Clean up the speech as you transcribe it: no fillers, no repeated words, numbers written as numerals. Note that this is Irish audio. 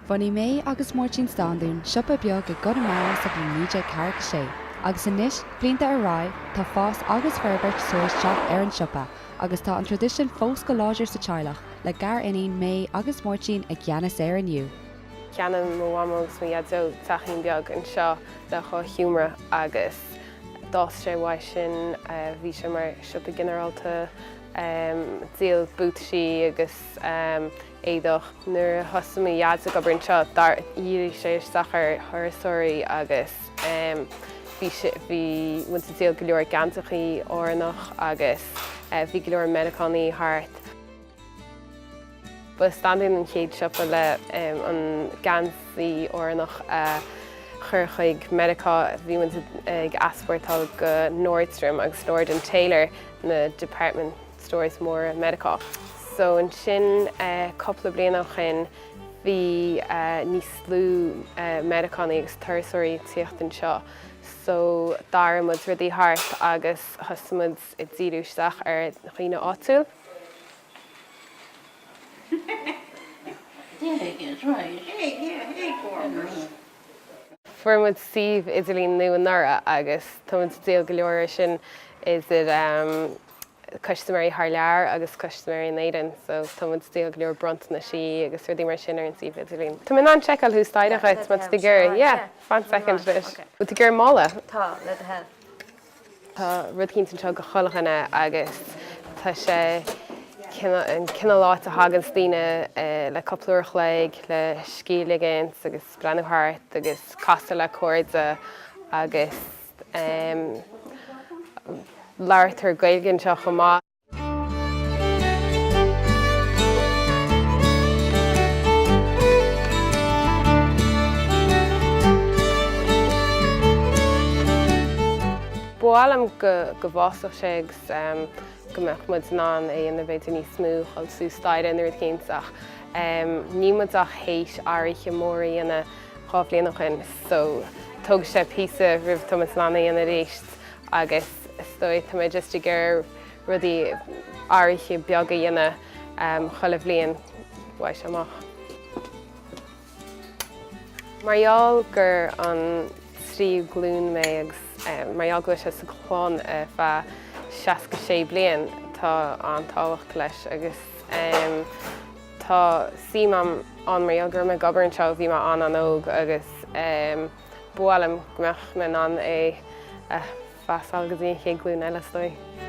Bhunaigh May agus Máirtín Standún siopa beag i gConamara sa bhliain 1946 agus anois, blianta ar aghaidh, tá fás agus forbairt tar éis teacht ar an siopa agus tá an traidisiún fós go láidir sa teaghlach le gar-iníon May agus Máirtín i gceannas air inniu. Cheannaigh mo mhamó agus mo dhaideo teachín beag anseo le dhá sheomra agus d'fhás sé uaidh sin. Bhí sé mar siopa ginearálta, díol buataisí agus éadach. Nuair a thosaigh mo dhaid ag obair anseo, dhírigh sé isteach ar thurasóirí agus bhí sé, bhí muid ag díol go leor geansachaí Árannach agus bhí go leor Meiriceánaí thart. Ba Standún an chéad siopa le an geansaí Árannach a chur chuig Meiriceá. Bhí muid ag easpórtáil go Nordstrom agus Lord and Taylor, na department stores móra Meiriceá. So ansin cúpla bliain ó shin bhí níos lú Meiriceánaigh agus turasóirí ag tíocht anseo so d'athraigh muid rudaí thart agus thosaigh muid ag díriú isteach ar dhaoine áitiúil. Fuair muid suíomh idirlín nua anuraidh agus tá muid ag díol go leor air sin idir custaiméirí thar lear agus custaiméirí in Éirinn so tá muid ag díol go leor bronntanaisí agus rudaí mar sin ar an suíomh idirlín. Tá mé in ann seiceáil thuas staighre dhuit má tá tú ag iarraidh. Yeah, fan soicind anois. Bhfuil tú ag iarraidh mála? Tá, le do thoil. Tá rud eicínt anseo go chuile dhuine agus tá sé an cineál áit a thaganns daoine le cúpla uair a chloig le scíth a ligint agus breathnú thart agus casadh le cairde agus Labhartar Gaeilge anseo chomh maith. Ba mhaith liom go bhfásfadh sé agus go mbeadh muid in ann é a dhéanamh b'fhéidir níos mó, dhul suas staighre nó rud eicínt ach níl muid ach théis athruithe móra a dhéanamh 2 bhliain ó shin so tógfaidh sé píosa roimh tá muid in ann é a dhéanamh arís agus is dóigh tá mé just ag iarraidh rudaí athruithe beaga a dhéanamh chuile bhliain uaidh seo amach. Mar gheall gur an tríú glúin mé agus mar gheall go bhfuil sé sa chlann ar feadh 66 bliain tá an-tábhacht leis agus Tá suim a'm ann mar gheall go raibh mé ag obair anseo ó bhí mé an-an-óg agus ba mhaith liom go mbeadh mé in ann é a phasáil go dtí an chéad ghlúin eile is dóigh.